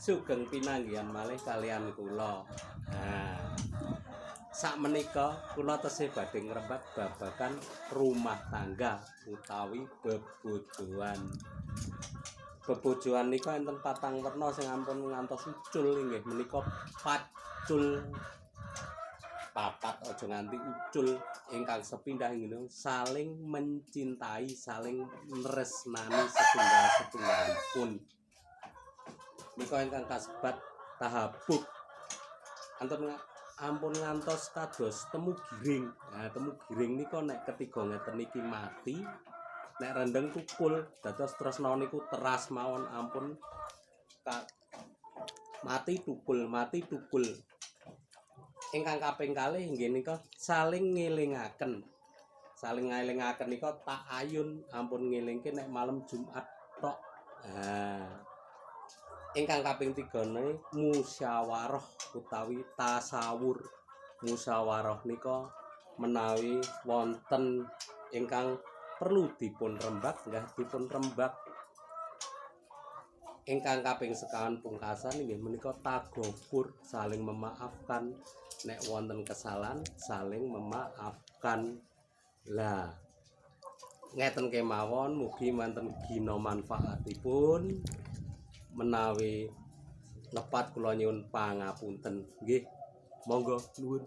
Sugeng pinanggihan malih kalian kula. Nah, sak menika kula tesih badhe ngrembak babagan rumah tangga utawi bebojoan. Bebojoan nika enten patang werna sing ampun ngantos ucul, inggih menika pacul, papat aja nganti ucul. Ingkang sepindah inggih saling mencintai, saling nresnani setunggal setunggalipun nika ingkang kasebat tahabub. Anten ampun ngantos kados temu giring. Nah, temu giring nika nek ketiga ngeten iki mati, nek rendeng tukul. Dados tresna niku teras mawon, ampun mati tukul, mati tukul. Ingkang kaping kalih inggih nika saling ngelingaken. Saling ngelingaken nika ta'ayun, ampun ngelingke nek malam Jumat tok. Nah, ingkang kaping 3 musyawarah utawi tasawur. Musyawarah nika menawi wonten ingkang perlu dipun rembak, nggih dipun rembak. Ingkang kaping sekawan pungkasan inggih menika tagofur, saling memaafkan. Nek wonten kesalahan saling memaafkan. Lah, ngeten kemawon, mugi wonten gina manfaatipun. Menawi lepat kula nyuwun pangapunten nggih. Monggo, nuwun.